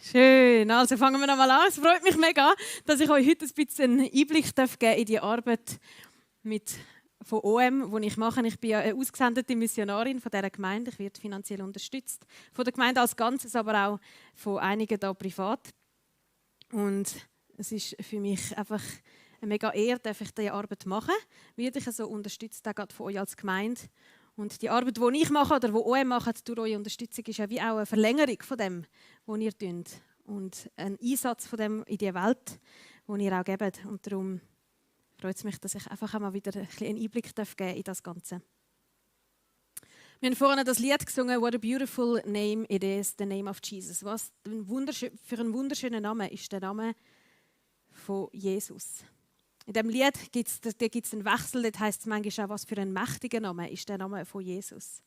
Schön, also fangen wir nochmal an. Es freut mich mega, dass ich euch heute ein bisschen einen Einblick geben darf in die Arbeit von OM, die ich mache. Ich bin ja eine ausgesendete Missionarin von dieser Gemeinde. Ich werde finanziell unterstützt von der Gemeinde als Ganzes, aber auch von einigen hier privat. Und es ist für mich einfach eine mega Ehre, dass ich diese Arbeit machen darf. Werde ich so unterstützt, auch gerade von euch als Gemeinde. Und die Arbeit, die ich mache oder die OM macht durch eure Unterstützung, ist ja wie auch eine Verlängerung von dem, was ihr tut. Und ein Einsatz von dem in die Welt, den ihr auch gebt. Und darum freut es mich, dass ich einfach einmal wieder einen Einblick geben darf in das Ganze. Wir haben vorhin das Lied gesungen, «What a beautiful name it is, the name of Jesus». Was für einen wunderschönen Namen ist der Name von Jesus. In diesem Lied gibt es einen Wechsel, das heisst es manchmal auch, was für ein mächtiger Name ist der Name von Jesus.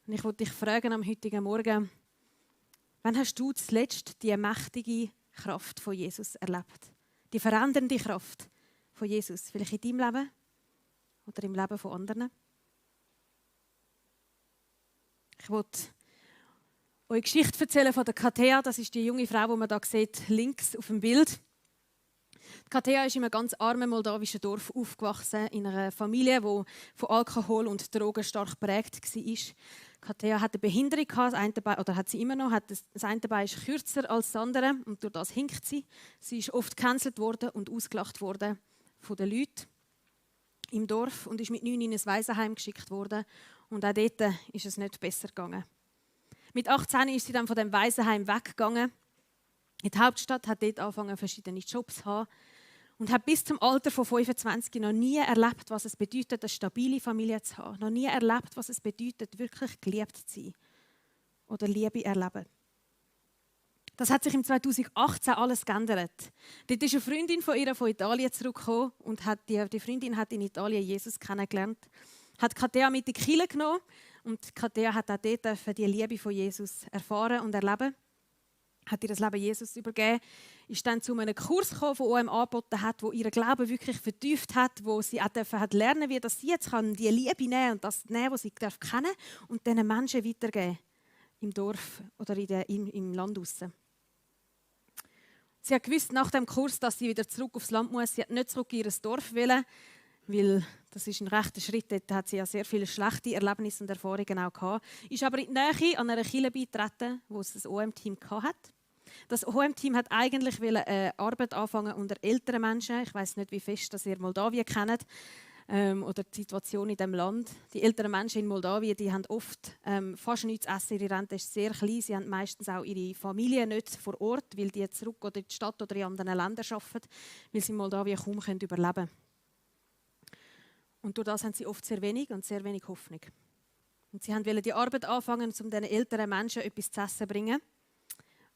Und ich wollte dich fragen am heutigen Morgen, wann hast du zuletzt die mächtige Kraft von Jesus erlebt? Die verändernde Kraft von Jesus, vielleicht in deinem Leben oder im Leben von anderen? Ich wollte euch eine Geschichte erzählen von der Katea. Das ist die junge Frau, die man da sieht, links auf dem Bild. Katea ist in einem ganz armen moldawischen Dorf aufgewachsen, in einer Familie, die von Alkohol und Drogen stark geprägt war. Katea hatte eine Behinderung, das eine Bein, oder hat sie immer noch. Das eine Bein ist kürzer als das andere und durch das hinkt sie. Sie ist oft gecancelt worden und ausgelacht worden von den Leuten im Dorf und ist mit 9 in ein Waisenheim geschickt worden. Und auch dort ist es nicht besser gegangen. Mit 18 ist sie dann von dem Waisenheim weggegangen. In die Hauptstadt, hat dort angefangen, verschiedene Jobs zu haben und hat bis zum Alter von 25 noch nie erlebt, was es bedeutet, eine stabile Familie zu haben. Noch nie erlebt, was es bedeutet, wirklich geliebt zu sein oder Liebe erleben. Das hat sich im 2018 alles geändert. Dort ist eine Freundin von ihr von Italien zurückgekommen und die Freundin hat in Italien Jesus kennengelernt, hat Katea mit in die Kirche genommen und Katea hat auch dort die Liebe von Jesus erfahren und erleben. Hat ihr das Leben Jesus übergeben, ist dann zu einem Kurs gekommen, den OM angeboten hat, wo ihren Glauben wirklich vertieft hat, wo sie auch lernen durfte, wie dass sie jetzt die Liebe nehmen und das nehmen, was sie kennen darf, und diesen Menschen weitergeben im Dorf oder im Land draussen. Sie hat gewusst nach dem Kurs, dass sie wieder zurück aufs Land muss. Sie hat nicht zurück in ihr Dorf wollen, weil das ist ein rechter Schritt. Dort hat sie ja sehr viele schlechte Erlebnisse und Erfahrungen auch gehabt. Ist aber in die Nähe an einer Kirche beigetreten, wo es das OM-Team hatte. Das OM-Team hat eigentlich eine Arbeit anfangen unter älteren Menschen. Ich weiß nicht, wie fest dass ihr Moldawien kennt oder die Situation in diesem Land. Die älteren Menschen in Moldawien, die haben oft fast nichts zu essen. Ihre Rente ist sehr klein. Sie haben meistens auch ihre Familie nicht vor Ort, weil die zurück oder in die Stadt oder in anderen Ländern arbeiten, weil sie in Moldawien kaum überleben können. Und durch das haben sie oft sehr wenig und sehr wenig Hoffnung. Und sie wollten die Arbeit anfangen, um diesen älteren Menschen etwas zu essen zu bringen.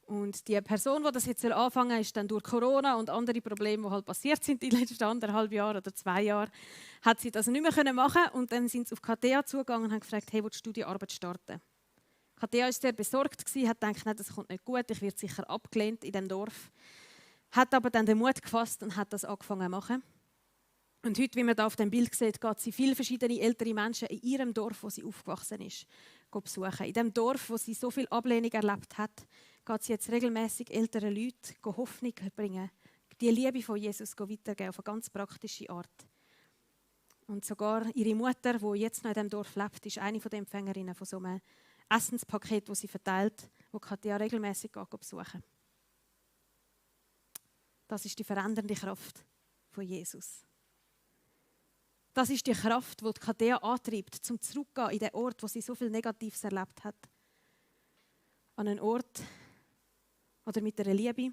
Und die Person, die das jetzt anfangen soll, ist dann durch Corona und andere Probleme, die halt passiert sind in den letzten 1,5 Jahren oder 2 Jahren, hat sie das nicht mehr machen können. Und dann sind sie auf Katea zugegangen und haben gefragt, hey, willst du die Arbeit starten? Katea war sehr besorgt, hat gedacht, nein, das kommt nicht gut, ich werde sicher abgelehnt in diesem Dorf. Hat aber dann den Mut gefasst und hat das angefangen zu machen. Und heute, wie man da auf dem Bild sieht, geht sie viele verschiedene ältere Menschen in ihrem Dorf, wo sie aufgewachsen ist, besuchen. In dem Dorf, wo sie so viel Ablehnung erlebt hat, geht sie jetzt regelmäßig älteren Leuten Hoffnung bringen, die Liebe von Jesus weitergeben auf eine ganz praktische Art. Und sogar ihre Mutter, die jetzt noch in diesem Dorf lebt, ist eine der Empfängerinnen von so einem Essenspaket, das sie verteilt, wo Katea regelmäßig besuchen. Das ist die verändernde Kraft von Jesus. Das ist die Kraft, die Katea antreibt, zum Zurückgehen in den Ort, wo sie so viel Negatives erlebt hat. An einen Ort oder mit einer Liebe,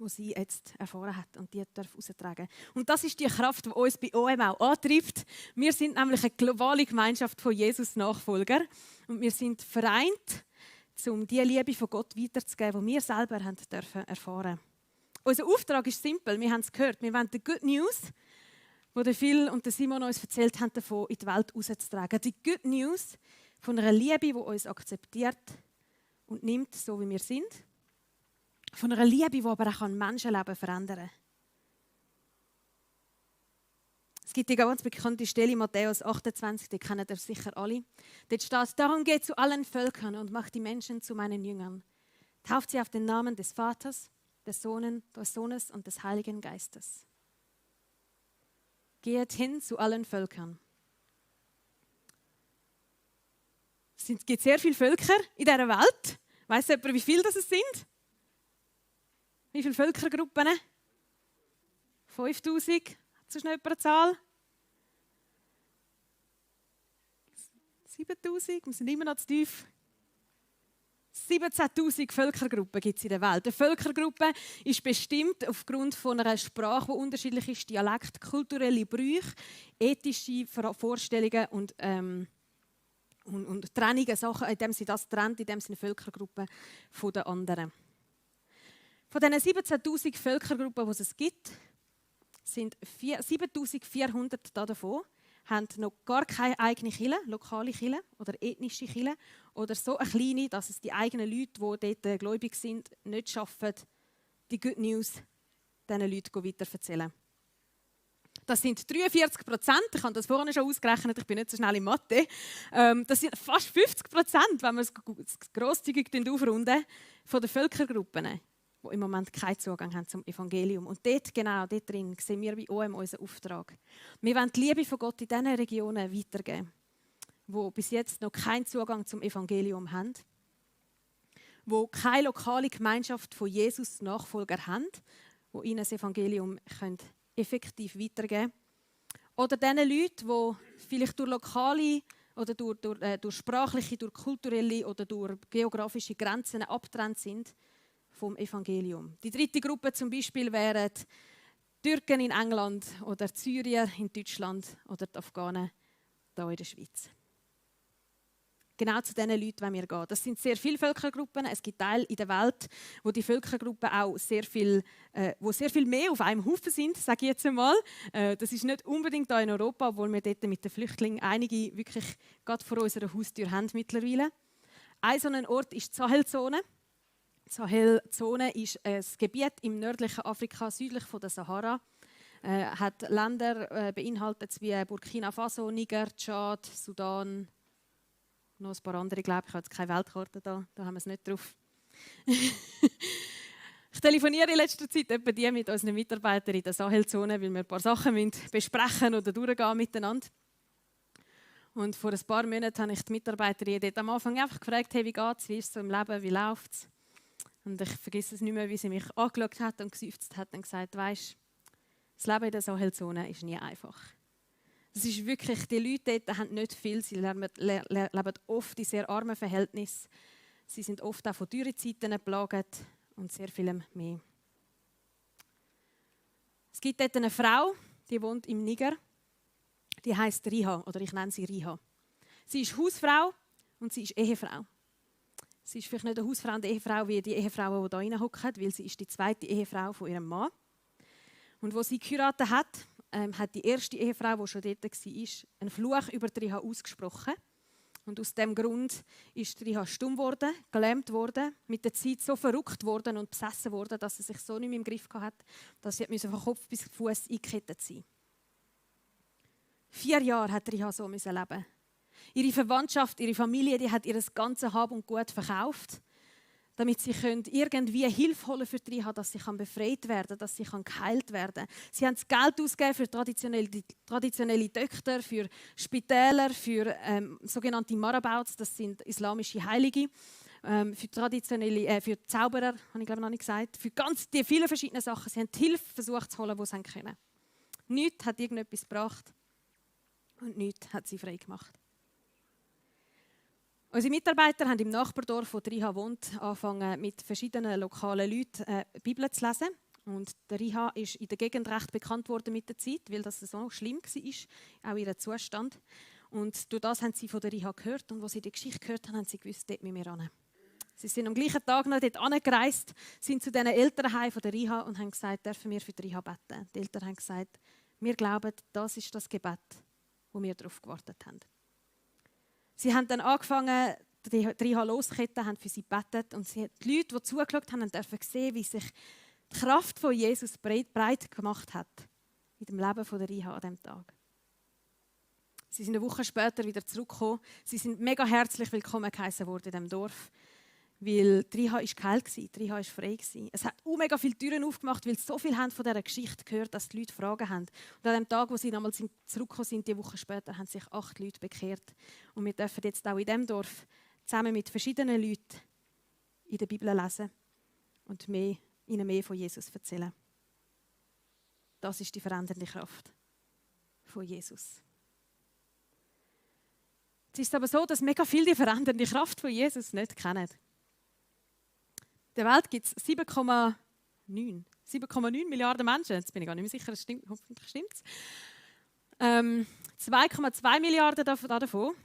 die sie jetzt erfahren hat und die darf heraustragen. Und das ist die Kraft, die uns bei OM auch antreibt. Wir sind nämlich eine globale Gemeinschaft von Jesus-Nachfolgern und wir sind vereint, um die Liebe von Gott weiterzugeben, die wir selber erfahren dürfen. Unser Auftrag ist simpel, wir haben es gehört. Wir wollen die Good News, die Phil und Simon uns erzählt haben, davon in die Welt rauszutragen. Die Good News von einer Liebe, die uns akzeptiert und nimmt, so wie wir sind. Von einer Liebe, die aber auch Menschenleben verändern kann. Es gibt die ganz bekannte Stelle in Matthäus 28, die kennen ihr sicher alle. Dort steht, darum geht zu allen Völkern und macht die Menschen zu meinen Jüngern. Tauft sie auf den Namen des Vaters, des Sohnes und des Heiligen Geistes. Geht hin zu allen Völkern. Es gibt sehr viele Völker in dieser Welt. Weiss jemand, wie viele das sind? Wie viele Völkergruppen? 5000? Hat sonst noch jemand eine Zahl? 7000? Wir sind immer noch zu tief. 17'000 Völkergruppen gibt es in der Welt. Eine Völkergruppe ist bestimmt aufgrund von einer Sprache, die unterschiedlich ist, Dialekt, kulturelle Brüche, ethische Vorstellungen und Trennungen, Sachen, in dem sie das trennt, in dem sie eine Völkergruppe von den anderen. Von diesen 17'000 Völkergruppen, die es gibt, sind 7'400 davon haben noch gar keine eigene Kirche, lokale Kirche oder ethnische Kirche oder so eine kleine, dass es die eigenen Leute, die dort gläubig sind, nicht schaffen, die Good News diesen Leuten weiterzuerzählen. Das sind 43%, ich habe das vorhin schon ausgerechnet, ich bin nicht so schnell in Mathe. Das sind fast 50%, wenn wir es grosszügig aufrunden, von den Völkergruppen, die im Moment keinen Zugang haben zum Evangelium. Und dort drin sehen wir wie OM unseren Auftrag. Wir wollen die Liebe von Gott in diesen Regionen weitergeben, die bis jetzt noch keinen Zugang zum Evangelium haben, die keine lokale Gemeinschaft von Jesus Nachfolger haben, die ihnen das Evangelium effektiv weitergeben können. Oder diesen Leuten, die vielleicht durch lokale oder durch sprachliche, durch kulturelle oder durch geografische Grenzen abgetrennt sind vom Evangelium. Die dritte Gruppe zum Beispiel wären Türken in England oder Syrier in Deutschland oder die Afghanen hier in der Schweiz. Genau zu diesen Leuten wollen wir gehen. Das sind sehr viele Völkergruppen. Es gibt Teile in der Welt, wo die Völkergruppen auch sehr viel mehr auf einem Haufen sind, sage ich jetzt einmal. Das ist nicht unbedingt hier in Europa, obwohl wir dort mit den Flüchtlingen einige wirklich gerade vor unserer Haustür haben mittlerweile. Ein so ein Ort ist die Sahelzone. Die Sahelzone ist ein Gebiet im nördlichen Afrika, südlich von der Sahara. Hat Länder beinhaltet wie Burkina Faso, Niger, Tschad, Sudan, noch ein paar andere, glaube ich. Ich habe jetzt keine Weltkarte da haben wir es nicht drauf. Ich telefoniere in letzter Zeit etwa die mit unseren Mitarbeitern in der Sahelzone, weil wir ein paar Sachen besprechen oder durchgehen miteinander. Und vor ein paar Monaten habe ich die Mitarbeiterin dort am Anfang einfach gefragt, hey, wie geht es, wie ist es so im Leben, wie läuft es? Und ich vergesse es nicht mehr, wie sie mich angeschaut hat und geseufzt hat und gesagt, weisst, das Leben in der Sahelzone ist nie einfach. Das ist wirklich, die Leute dort haben nicht viel, sie leben oft in sehr armen Verhältnissen. Sie sind oft auch von Dürrezeiten geplagt und sehr vielem mehr. Es gibt dort eine Frau, die wohnt im Niger. Die heisst Riha, oder ich nenne sie Riha. Sie ist Hausfrau und sie ist Ehefrau. Sie ist vielleicht nicht eine Hausfrau und Ehefrau wie die Ehefrauen, die hier reinhocken, weil sie ist die zweite Ehefrau von ihrem Mann. Und als sie geheiratet hat, hat die erste Ehefrau, die schon dort war, einen Fluch über Riha ausgesprochen. Und aus diesem Grund ist Riha stumm geworden, gelähmt worden, mit der Zeit so verrückt worden und besessen worden, dass sie sich so nicht mehr im Griff hatte, dass sie von Kopf bis Fuß eingekettet sein musste. 4 Jahre hat Riha so leben. Ihre Verwandtschaft, ihre Familie, die hat ihr ganzes Hab und Gut verkauft, damit sie irgendwie Hilfe holen für Riha, dass sie befreit werden kann, dass sie geheilt werden kann. Sie haben das Geld ausgegeben für traditionelle Töchter, für Spitäler, für sogenannte Marabouts, das sind islamische Heilige, für Zauberer, habe ich glaube noch nicht gesagt, für ganz die vielen verschiedenen Sachen. Sie haben die Hilfe versucht zu holen, die sie können. Nichts hat irgendetwas gebracht und nichts hat sie frei gemacht. Unsere Mitarbeiter haben im Nachbardorf, wo Riha wohnt, angefangen mit verschiedenen lokalen Leuten die Bibel zu lesen. Und der Riha ist in der Gegend recht bekannt worden mit der Zeit, weil das so schlimm war, auch ihr Zustand. Und durch das haben sie von der Riha gehört. Und als sie die Geschichte gehört haben, haben sie gewusst, dort müssen wir hin. Sie sind am gleichen Tag noch dort angereist, sind zu diesen Elternheimen von der Riha und haben gesagt, dürfen wir für die Riha beten. Die Eltern haben gesagt, wir glauben, das ist das Gebet, wo wir darauf gewartet haben. Sie haben dann angefangen, die Riha loszuketten, haben für sie gebetet und die Leute, die zugeschaut haben, dürfen sehen, wie sich die Kraft von Jesus breit gemacht hat in dem Leben der Riha an diesem Tag. Sie sind eine Woche später wieder zurückgekommen. Sie sind mega herzlich willkommen geheißen worden in diesem Dorf. Weil die Riha war geheilt, die Riha war frei. Es hat mega viele Türen aufgemacht, weil sie so viel haben von dieser Geschichte gehört, dass die Leute Fragen haben. Und an dem Tag, wo sie nochmal zurückgekommen sind, die Woche später, haben sich 8 Leute bekehrt. Und wir dürfen jetzt auch in diesem Dorf zusammen mit verschiedenen Leuten in der Bibel lesen und ihnen mehr von Jesus erzählen. Das ist die verändernde Kraft von Jesus. Es ist aber so, dass mega viele die verändernde Kraft von Jesus nicht kennen. In der Welt gibt es 7,9 Milliarden Menschen. Jetzt bin ich gar nicht mehr sicher, das stimmt, hoffentlich stimmt es. 2,2 Milliarden davon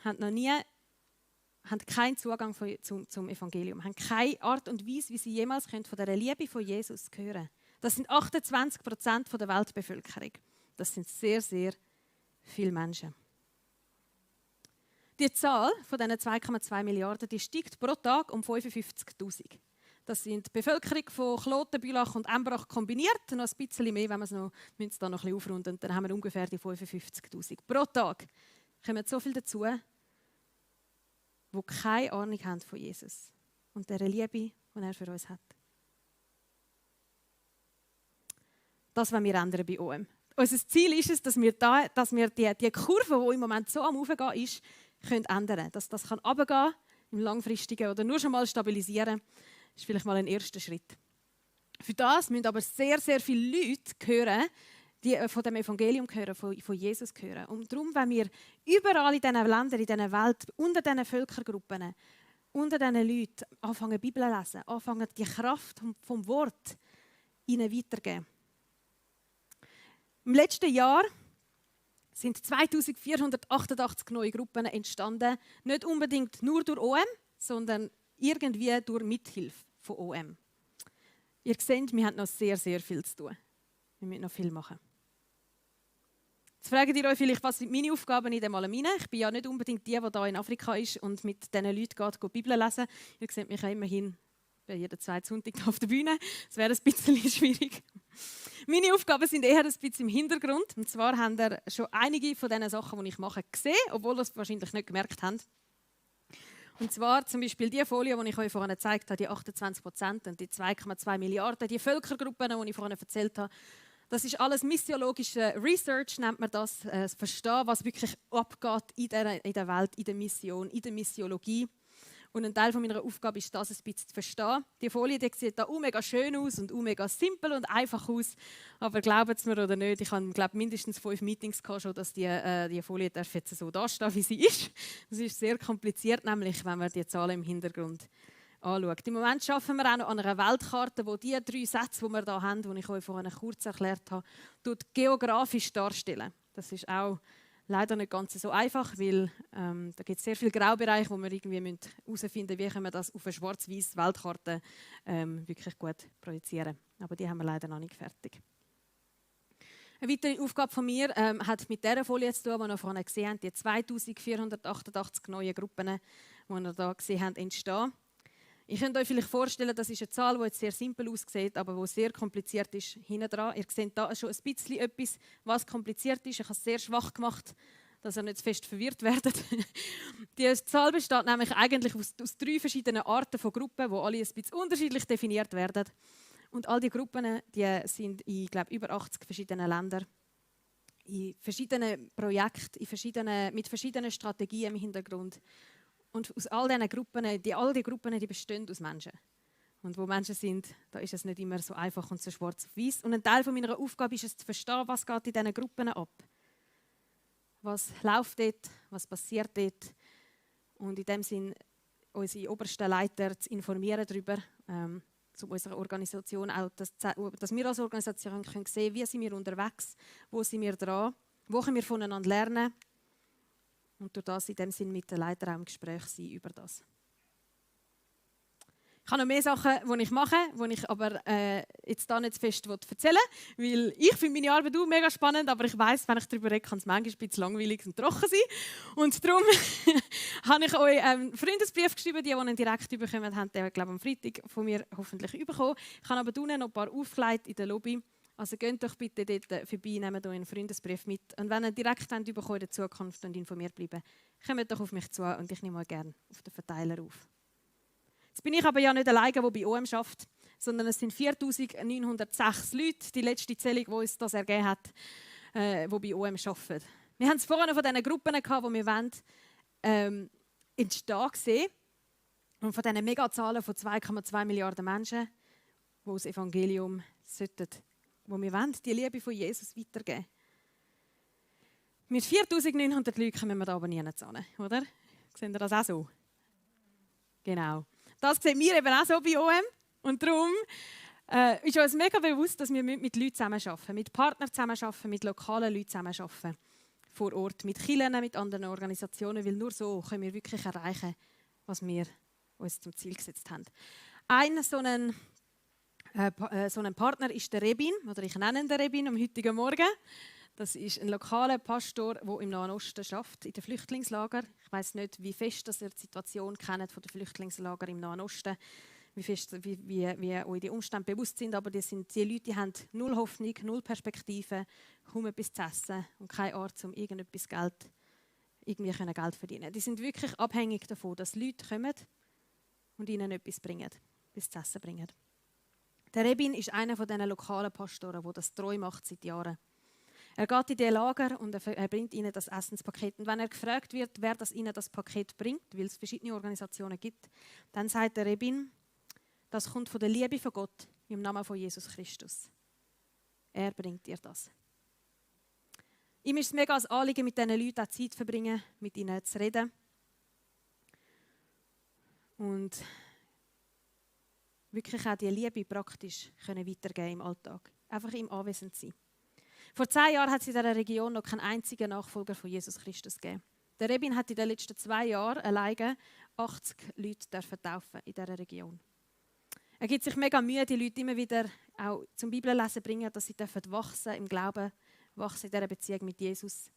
haben keinen Zugang zum Evangelium, haben keine Art und Weise, wie sie jemals von der Liebe von Jesus hören können. Das sind 28% der Weltbevölkerung. Das sind sehr, sehr viele Menschen. Die Zahl von diesen 2,2 Milliarden die steigt pro Tag um 55'000. Das sind die Bevölkerung von Kloten, Bülach und Embrach kombiniert. Noch ein bisschen mehr, wenn wir es noch, müssen es da noch ein bisschen aufrunden. Dann haben wir ungefähr die 55'000. Pro Tag kommen so viele dazu, die keine Ahnung haben von Jesus und der Liebe, die er für uns hat. Das wollen wir ändern bei OM. Unser Ziel ist es, dass wir die Kurve, die im Moment so am Aufgehen ist, ändern können. Dass das runtergehen kann, im Langfristigen oder nur schon mal stabilisieren. Das ist vielleicht mal ein erster Schritt. Für das müssen aber sehr, sehr viele Leute hören, die von dem Evangelium hören, von Jesus hören. Und darum, wenn wir überall in diesen Ländern, in dieser Welt, unter diesen Völkergruppen, unter diesen Leuten anfangen, Bibel zu lesen, anfangen, die Kraft vom Wort ihnen weitergeben. Im letzten Jahr sind 2488 neue Gruppen entstanden. Nicht unbedingt nur durch OM, sondern irgendwie durch Mithilfe von OM. Ihr seht, wir haben noch sehr, sehr viel zu tun. Wir müssen noch viel machen. Jetzt fragt ihr euch vielleicht, was sind meine Aufgaben in dem allem hinein? Ich bin ja nicht unbedingt die hier in Afrika ist und mit diesen Leuten geht Bibel lesen. Ihr seht mich ja immerhin bei jeden zweiten Sonntag auf der Bühne. Das wäre ein bisschen schwierig. Meine Aufgaben sind eher ein bisschen im Hintergrund. Und zwar habt ihr schon einige von diesen Sachen, die ich mache, gesehen, obwohl ihr es wahrscheinlich nicht gemerkt habt. Und zwar zum Beispiel die Folie, die ich euch vorhin gezeigt habe, die 28% und die 2,2 Milliarden, die Völkergruppen, die ich vorhin erzählt habe. Das ist alles missiologische Research, nennt man das. Verstehen, was wirklich abgeht in der Welt, in der Mission, in der Missiologie. Und ein Teil meiner Aufgabe ist, das ein bisschen zu verstehen. Die Folie die sieht da mega schön aus und mega simpel und einfach aus. Aber glaubt es mir oder nicht, ich habe mindestens 5 Meetings gehabt, schon, dass die Folie jetzt so dastehen, wie sie ist. Das ist sehr kompliziert, nämlich, wenn man die Zahlen im Hintergrund anschaut. Im Moment arbeiten wir auch noch an einer Weltkarte, wo die 3 Sätze, die wir hier haben, die ich euch vorhin kurz erklärt habe, geografisch darstellen. Das ist auch leider nicht ganz so einfach, weil da gibt es sehr viele Graubereiche, wo wir irgendwie herausfinden müssen, wie können wir das auf eine schwarz-weiß Weltkarte wirklich gut projizieren. Aber die haben wir leider noch nicht fertig. Eine weitere Aufgabe von mir hat mit dieser Folie zu tun, die wir vorhin gesehen haben, die 2488 neuen Gruppen, die wir hier gesehen haben, entstehen. Ich könnt euch vielleicht vorstellen, das ist eine Zahl, die jetzt sehr simpel aussieht, aber die sehr kompliziert ist hinten dran. Ihr seht da schon ein bisschen etwas, was kompliziert ist. Ich habe es sehr schwach gemacht, dass ihr nicht zu fest verwirrt werdet. Die Zahl besteht nämlich eigentlich aus 3 verschiedenen Arten von Gruppen, die alle ein bisschen unterschiedlich definiert werden. Und all die Gruppen die sind in über 80 verschiedenen Ländern, in verschiedenen Projekten, mit verschiedenen Strategien im Hintergrund. Und aus all diesen Gruppen, all die Gruppen die bestehen aus Menschen. Und wo Menschen sind, da ist es nicht immer so einfach und so schwarz auf weiß. Und ein Teil meiner Aufgabe ist es zu verstehen, was geht in diesen Gruppen ab. Was läuft dort, was passiert dort. Und in dem Sinn unsere obersten Leiter zu informieren darüber, zu unserer Organisation auch, dass wir als Organisation können sehen, wie sind wir unterwegs, wo sind wir dran, wo können wir voneinander lernen. Und durch das in dem Sinn mit den Leitern auch im Gespräch sein über das. Ich habe noch mehr Sachen, die ich mache, die ich aber jetzt da nicht zu fest erzählen will, weil ich finde meine Arbeit auch mega spannend, aber ich weiss, wenn ich darüber rede, kann es manchmal ein bisschen langweilig und trocken sein. Und darum habe ich euch einen Freundesbrief geschrieben, die ihn direkt bekommen haben, den glaube am Freitag von mir hoffentlich bekommen. Ich habe aber unten noch ein paar aufgelegt in der Lobby. Also geht doch bitte dort vorbei, nehmt euch einen Freundesbrief mit. Und wenn ihr direkt bekommt in der Zukunft und informiert bleiben, kommt doch auf mich zu und ich nehme euch gerne auf den Verteiler auf. Das bin ich aber ja nicht alleine, die bei OM arbeitet, sondern es sind 4906 Leute, die letzte Zählung, die uns das ergeben hat, die bei OM arbeiten. Wir haben es vorhin von diesen Gruppen gehabt, die wir wollen, entstehen sehen. Und von diesen Megazahlen von 2,2 Milliarden Menschen, die das Evangelium sollten, wo wir wollen, die Liebe von Jesus weitergeben. Mit 4900 Leuten kommen wir da aber nie hin, oder? Seht ihr das auch so? Genau. Das sehen wir eben auch so bei OM. Und darum ist uns mega bewusst, dass wir mit Leuten zusammenarbeiten, mit Partnern zusammenarbeiten, mit lokalen Leuten zusammenarbeiten. Vor Ort, mit Kirchen, mit anderen Organisationen, weil nur so können wir wirklich erreichen, was wir uns zum Ziel gesetzt haben. Ein so ein Partner ist der Rebin, oder ich nenne ihn den Rebin am heutigen Morgen. Das ist ein lokaler Pastor, der im Nahen Osten arbeitet, in den Flüchtlingslagern. Ich weiss nicht, wie fest ihr die Situation kennt von den Flüchtlingslagern im Nahen Osten, wie fest wie euch die Umstände bewusst sind, aber die Leute die haben null Hoffnung, null Perspektive, kaum etwas zu essen und keine Art, um irgendwie Geld verdienen. Die sind wirklich abhängig davon, dass Leute kommen und ihnen etwas bringen, etwas zu essen bringen. Der Rebin ist einer von diesen lokalen Pastoren, der das treu macht seit Jahren. Er geht in die Lager und er bringt ihnen das Essenspaket. Und wenn er gefragt wird, wer das ihnen das Paket bringt, weil es verschiedene Organisationen gibt, dann sagt der Rebin, das kommt von der Liebe von Gott im Namen von Jesus Christus. Er bringt dir das. Ihm ist es mega ein Anliegen, mit diesen Leuten auch Zeit zu verbringen, mit ihnen zu reden. Und wirklich auch die Liebe praktisch können weitergeben im Alltag. Einfach im Anwesend sein. Vor 10 Jahren hat es in dieser Region noch keinen einzigen Nachfolger von Jesus Christus gegeben. Der Rebin hat in den letzten 2 Jahren alleine 80 Leute taufen in dieser Region. Er gibt sich mega Mühe, die Leute immer wieder auch zum Bibellesen bringen, dass sie wachsen im Glauben, wachsen in dieser Beziehung mit Jesus.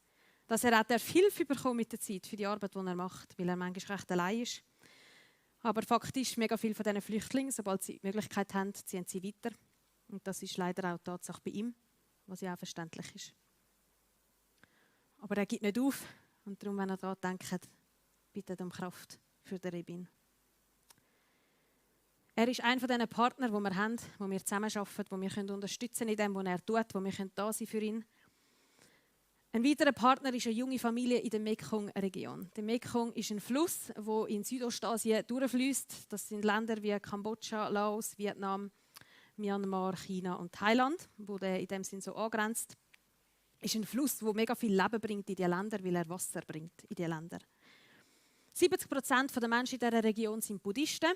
Dass er auch Hilfe bekommt mit der Zeit für die Arbeit, die er macht, weil er manchmal recht allein ist. Aber faktisch mega viele von diesen Flüchtlingen, sobald sie die Möglichkeit haben, ziehen sie weiter. Und das ist leider auch die Tatsache bei ihm, was ja auch verständlich ist. Aber er gibt nicht auf und darum, wenn er daran denkt, bittet um Kraft für den Rebin. Er ist einer von diesen Partnern, die wir haben, wo wir zusammenarbeiten, wo wir unterstützen können in dem, was er tut, wo wir da sein für ihn. Ein weiterer Partner ist eine junge Familie in der Mekong-Region. Der Mekong ist ein Fluss, der in Südostasien durchfließt. Das sind Länder wie Kambodscha, Laos, Vietnam, Myanmar, China und Thailand, wo der in dem Sinn so angrenzt. Ist ein Fluss, der mega viel Leben bringt in diese Länder, weil er Wasser bringt in diese Länder. 70% der Menschen in dieser Region sind Buddhisten.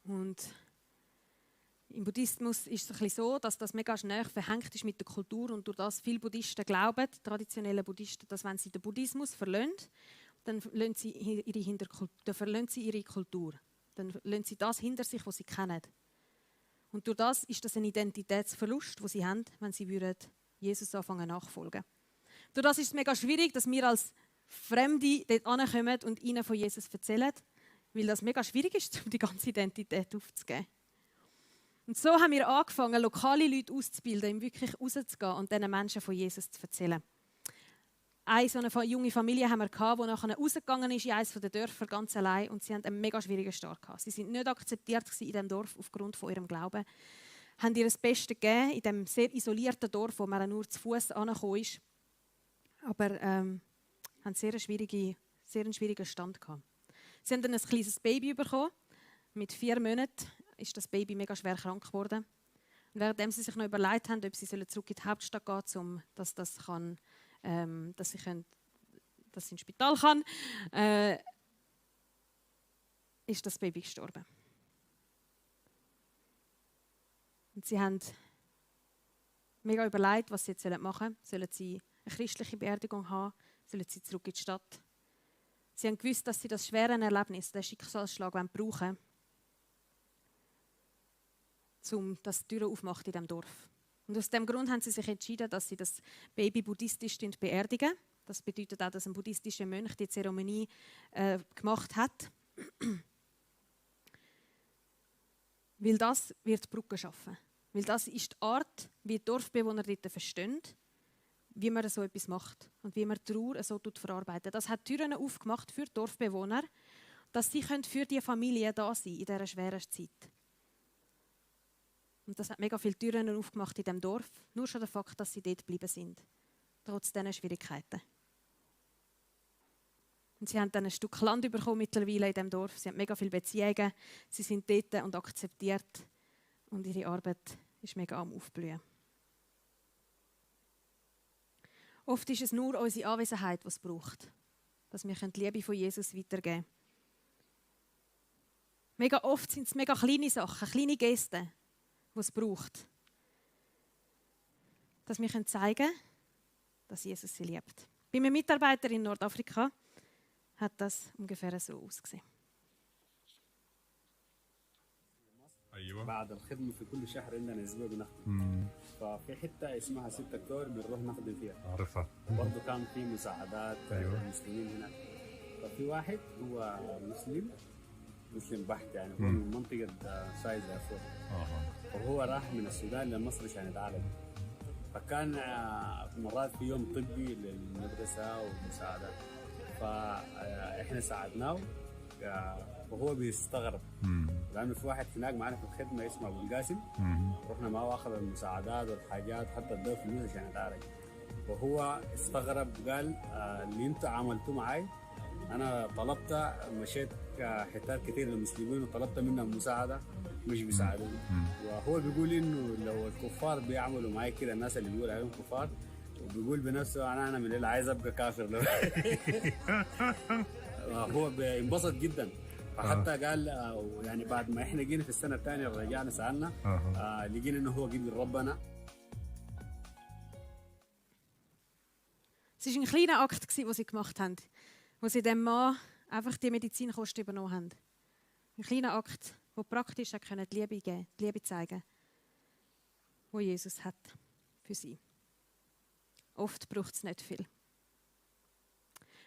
Und im Buddhismus ist es ein bisschen so, dass das mega schnell verhängt ist mit der Kultur und durch das viele Buddhisten glauben, traditionelle Buddhisten, dass wenn sie den Buddhismus verlassen, dann verlassen sie ihre Kultur. Dann lassen sie das hinter sich, was sie kennen. Und durch das ist das ein Identitätsverlust, den sie haben, wenn sie Jesus anfangen nachfolgen. Durch das ist es mega schwierig, dass wir als Fremde dort ankommen und ihnen von Jesus erzählen, weil das mega schwierig ist, um die ganze Identität aufzugeben. Und so haben wir angefangen, lokale Leute auszubilden, um wirklich rauszugehen und diesen Menschen von Jesus zu erzählen. Eine so eine junge Familie haben wir gehabt, die nachher rausgegangen ist in eines der Dörfer ganz allein und sie hatten einen mega schwierigen Start gehabt. Sie sind nicht akzeptiert in diesem Dorf aufgrund von ihrem Glauben. Haben ihr das Beste gegeben in diesem sehr isolierten Dorf, wo man nur zu Fuß angekommen ist. Aber haben sehr einen schwierigen Stand gehabt. Sie haben dann ein kleines Baby bekommen. Mit 4 Monaten ist das Baby mega schwer krank geworden. Und währenddem sie sich noch überlegt haben, ob sie zurück in die Hauptstadt gehen, dass sie ins Spital kann, ist das Baby gestorben. Und sie haben mega überlegt, was sie jetzt machen sollen. Sollen sie eine christliche Beerdigung haben? Sollen sie zurück in die Stadt? Sie haben gewusst, dass sie das schwere Erlebnis, den Schicksalsschlag brauchen wollen, um das die Türen aufmacht in diesem Dorf. Und aus diesem Grund haben sie sich entschieden, dass sie das Baby buddhistisch beerdigen. Das bedeutet auch, dass ein buddhistischer Mönch die Zeremonie gemacht hat. Weil das wird die Brücke schaffen. Weil das ist die Art, wie die Dorfbewohner dort verstehen, wie man so etwas macht und wie man Trauer so verarbeitet. Das hat Türen aufgemacht für die Dorfbewohner. dass sie für die Familie da sein können in dieser schweren Zeit. Und das hat mega viele Türen aufgemacht in diesem Dorf. Nur schon der Fakt, dass sie dort geblieben sind. Trotz dieser Schwierigkeiten. Und sie haben dann ein Stück Land bekommen mittlerweile in diesem Dorf. Sie haben mega viele Beziehungen. Sie sind dort und akzeptiert. Und ihre Arbeit ist mega am Aufblühen. Oft ist es nur unsere Anwesenheit, die es braucht. Dass wir die Liebe von Jesus weitergeben können. Mega oft sind es mega kleine Sachen, kleine Gesten, die es braucht. Dass wir zeigen können, dass Jesus sie liebt. Bei einem Mitarbeiter in Nordafrika hat das ungefähr so ausgesehen. بعد الخدمة في كل شهر عندنا أسبوع بنخدم. ففي حتة اسمها 6 أكتوبر بنروح نخدم فيها. أعرفها. برضه كان في مساعدات للمسلمين هناك. ففي واحد هو مسلم بحت يعني هو من منطقة سايز دارفور. فهو راح من السودان لمصر عشان يتعالج. فكان مرات في يوم طبي للمدرسة والمساعدات. فإحنا ساعدناه وهو بيستغرب لأنه في واحد هناك معنا في الخدمة اسمه أبو القاسم رحنا معه أخذ المساعدات والحاجات حتى اداه فلوس عشان يتعالج وهو استغرب قال اللي انتوا عملتوه معي أنا طلبت مشيت حتات كثير للمسلمين وطلبت منهم مساعدة مش بيساعدوني وهو بيقول إنه لو الكفار بيعملوا معي كده الناس اللي بيقول عليهم كفار وبيقول بنفسه أنا من اللي عايز أبقى كافر لو هو بينبسط جدا فحتى قال يعني بعد ما احنا جينا في السنه الثانيه رجعنا سالنا لقينا انه هو قبل ربنا. Es war ein kleiner Akt, den sie gemacht haben, wo sie dem Mann einfach die Medizinkosten übernommen haben. Ein kleiner Akt, der praktisch die Liebe geben, die Liebe zeigen, die Jesus hat für sie. Oft braucht es nicht viel.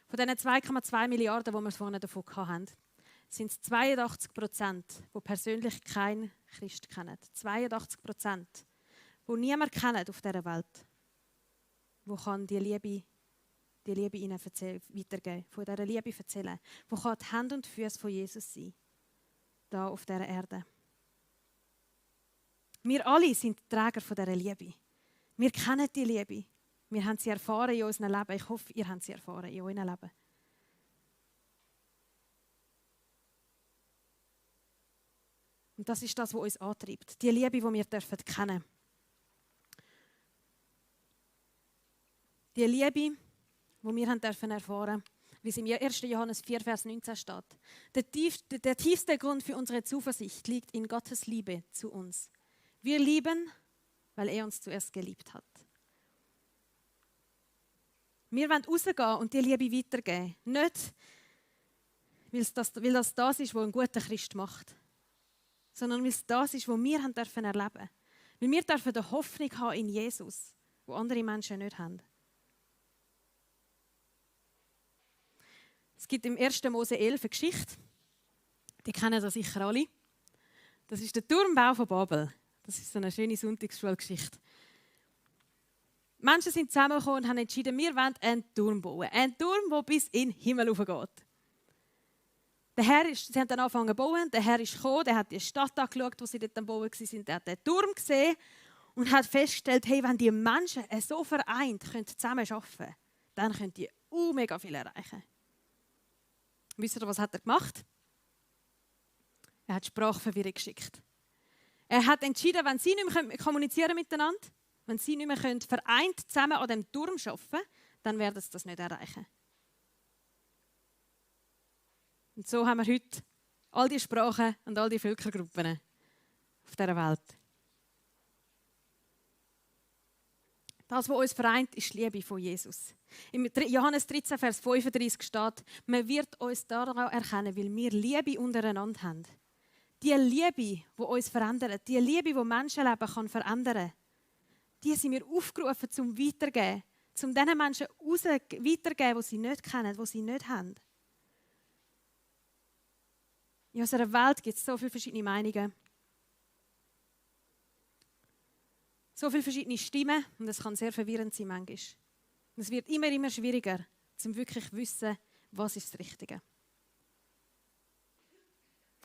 Von diesen 2,2 Milliarden, die wir vorhin davon hatten, sind es 82%, die persönlich keinen Christ kennen. 82%, die niemand kennt auf dieser Welt, die kann die Liebe ihnen weitergeben, von dieser Liebe erzählen, die kann die Hände und Füße von Jesus sein, hier auf dieser Erde. Wir alle sind Träger von dieser Liebe. Wir kennen die Liebe. Wir haben sie erfahren in unserem Leben. Ich hoffe, ihr habt sie erfahren in eurem Leben. Und das ist das, was uns antreibt. Die Liebe, die wir kennen dürfen. Die Liebe, die wir erfahren dürfen, wie es im 1. Johannes 4, Vers 19 steht. Der tiefste Grund für unsere Zuversicht liegt in Gottes Liebe zu uns. Wir lieben, weil er uns zuerst geliebt hat. Wir wollen rausgehen und die Liebe weitergeben. Nicht, weil das ist, was ein guter Christ macht. Sondern weil es das ist, was wir erleben dürfen. Weil wir dürfen eine Hoffnung haben in Jesus, die andere Menschen nicht haben. Es gibt im 1. Mose 11 eine Geschichte. Die kennen das sicher alle. Das ist der Turmbau von Babel. Das ist so eine schöne Sonntagsschulgeschichte. Menschen sind zusammengekommen und haben entschieden, wir wollen einen Turm bauen. Einen Turm, der bis in den Himmel hochgeht. Sie haben dann angefangen zu bauen. Der Herr ist gekommen, der hat die Stadt angeschaut, wo sie dort am Bauen waren. Der hat den Turm gesehen und hat festgestellt, hey, wenn die Menschen so vereint zusammen arbeiten können, dann können die mega viel erreichen. Wisst ihr, was hat er gemacht? Er hat Sprachverwirrung geschickt. Er hat entschieden, wenn sie nicht mehr kommunizieren miteinander, wenn sie nicht mehr vereint zusammen an dem Turm arbeiten können, dann werden sie das nicht erreichen. Und so haben wir heute all die Sprachen und all die Völkergruppen auf dieser Welt. Das, was uns vereint, ist die Liebe von Jesus. Im Johannes 13, Vers 35 steht, man wird uns daran erkennen, weil wir Liebe untereinander haben. Die Liebe, die uns verändert, die Liebe, die Menschenleben verändern kann, die sind wir aufgerufen zum Weitergeben, zum diesen Menschen weitergeben, die sie nicht kennen, die sie nicht haben. In unserer Welt gibt es so viele verschiedene Meinungen, so viele verschiedene Stimmen und es kann sehr verwirrend sein manchmal. Und es wird immer schwieriger, zum wirklich zu wissen, was ist das Richtige.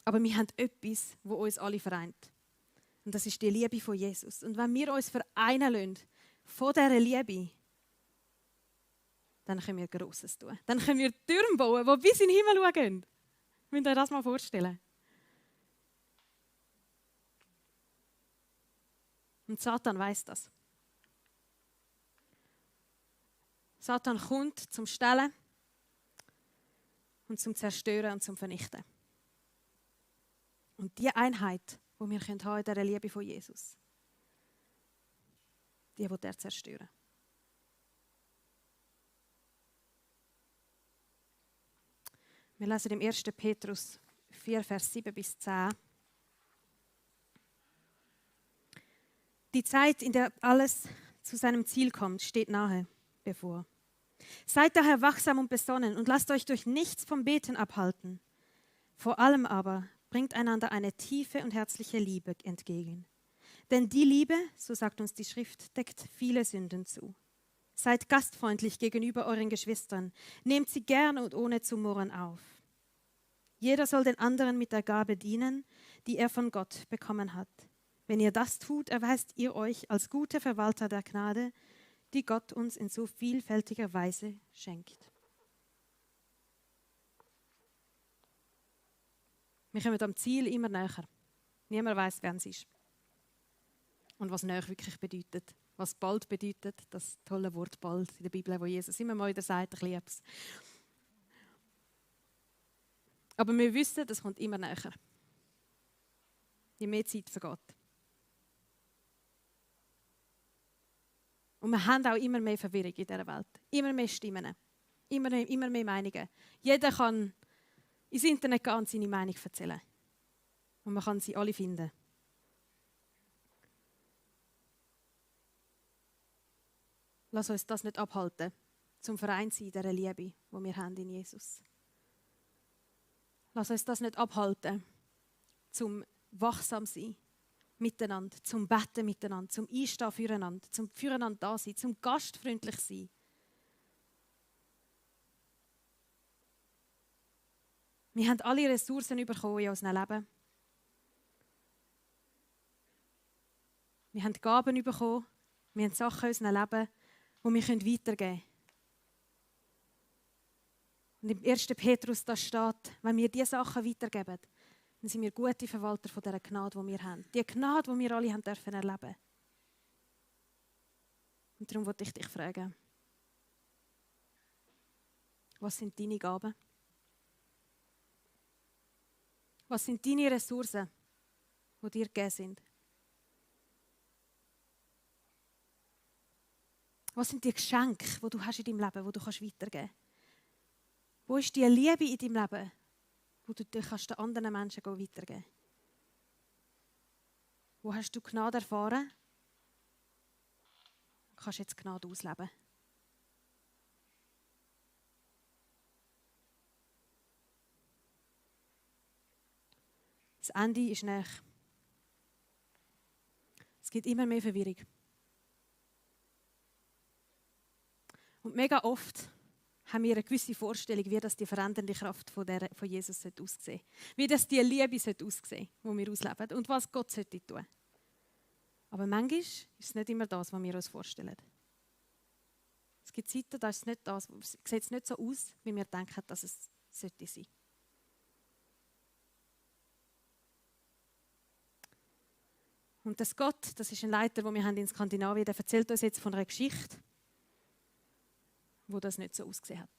Aber wir haben etwas, das uns alle vereint. Und das ist die Liebe von Jesus. Und wenn wir uns vereinen lassen von dieser Liebe, dann können wir Grosses tun. Dann können wir Türme bauen, die bis in den Himmel schauen. Müsst ihr euch das mal vorstellen? Und Satan weiss das. Satan kommt zum Stellen und zum Zerstören und zum Vernichten. Und die Einheit, die wir haben in dieser Liebe von Jesus, die will er zerstören. Wir lesen im 1. Petrus 4, Vers 7 bis 10. Die Zeit, in der alles zu seinem Ziel kommt, steht nahe bevor. Seid daher wachsam und besonnen und lasst euch durch nichts vom Beten abhalten. Vor allem aber bringt einander eine tiefe und herzliche Liebe entgegen. Denn die Liebe, so sagt uns die Schrift, deckt viele Sünden zu. Seid gastfreundlich gegenüber euren Geschwistern, nehmt sie gern und ohne zu murren auf. Jeder soll den anderen mit der Gabe dienen, die er von Gott bekommen hat. Wenn ihr das tut, erweist ihr euch als gute Verwalter der Gnade, die Gott uns in so vielfältiger Weise schenkt. Wir kommen am Ziel immer näher. Niemand weiß, wer es ist. Und was näher wirklich bedeutet. Was bald bedeutet, das tolle Wort bald in der Bibel, wo Jesus immer mal wieder sagt, ich liebe es. Aber wir wissen, das kommt immer näher. Je mehr Zeit vergeht. Und wir haben auch immer mehr Verwirrung in dieser Welt. Immer mehr Stimmen. Immer mehr Meinungen. Jeder kann ins Internet gehen und seine Meinung erzählen. Und man kann sie alle finden. Lass uns das nicht abhalten, zum Verein sein in dieser Liebe, die wir haben in Jesus. Lass uns das nicht abhalten, zum wachsam sein miteinander, zum Betten miteinander, zum Einstehen füreinander, zum füreinander da sein, zum gastfreundlich sein. Wir haben alle Ressourcen bekommen in unserem Leben. Wir haben Gaben bekommen, wir haben Sachen in unserem Leben, die wir weitergeben können. Und im 1. Petrus da steht, wenn wir diese Sachen weitergeben, dann sind wir gute Verwalter von dieser Gnade, die wir haben. Die Gnade, die wir alle haben dürfen erleben. Und darum wollte ich dich fragen, was sind deine Gaben? Was sind deine Ressourcen, die dir gegeben sind? Was sind die Geschenke, die du hast in deinem Leben, die du weitergeben kannst? Wo ist die Liebe in deinem Leben, die du den anderen Menschen weitergeben kannst? Wo hast du Gnade erfahren? Du kannst jetzt Gnade ausleben. Das Ende ist nahe. Es gibt immer mehr Verwirrung. Und mega oft haben wir eine gewisse Vorstellung, wie das die verändernde Kraft von Jesus aussehen sollte. Wie das die Liebe aussehen sollte, die wir ausleben. Und was Gott sollte tun. Aber manchmal ist es nicht immer das, was wir uns vorstellen. Es gibt Zeiten, da ist es nicht das, sieht es nicht so aus, wie wir denken, dass es sollte sein. Und das Gott, das ist ein Leiter, den wir haben in Skandinavien, der erzählt uns jetzt von einer Geschichte, wo das nicht so ausgesehen hat.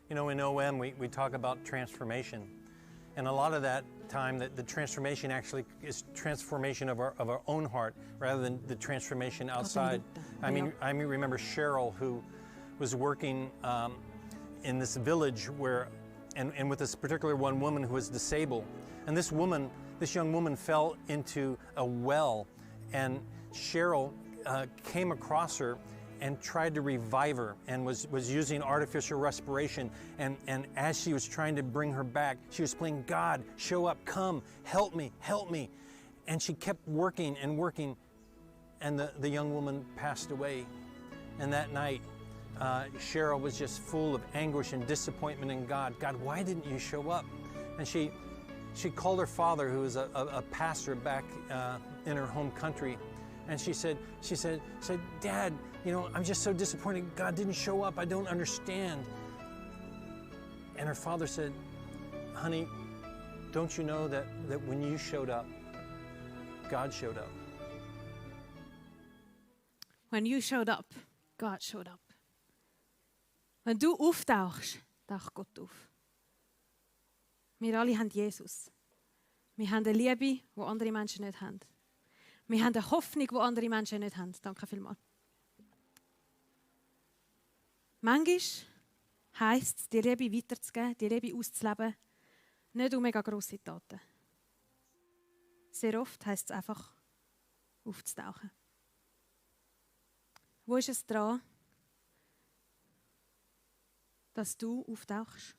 You know, in OM we talk about transformation. And a lot of that time, the transformation actually is transformation of our own heart rather than the transformation outside. I remember Cheryl, who was working in this village where, and with this particular one woman who was disabled. And this young woman fell into a well, and Cheryl came across her and tried to revive her and was using artificial respiration. And as she was trying to bring her back, she was playing, God, show up, come, help me, help me. And she kept working and working, and the young woman passed away. And that night, Cheryl was just full of anguish and disappointment in God. God, why didn't you show up? And she she called her father, who was a pastor back in her home country, and she said, Dad, you know, I'm just so disappointed. God didn't show up. I don't understand. And her father said, honey, don't you know that when you showed up, God showed up? When you showed up, God showed up. Wenn du auftauchst, taucht Gott auf. Wir alle haben Jesus. Wir haben eine Liebe, die andere Menschen nicht haben. Wir haben eine Hoffnung, die andere Menschen nicht haben. Danke vielmals. Manchmal heisst es, die Liebe weiterzugeben, die Liebe auszuleben, nicht um mega grosse Taten. Sehr oft heisst es einfach, aufzutauchen. Wo ist es dran, dass du auftauchst?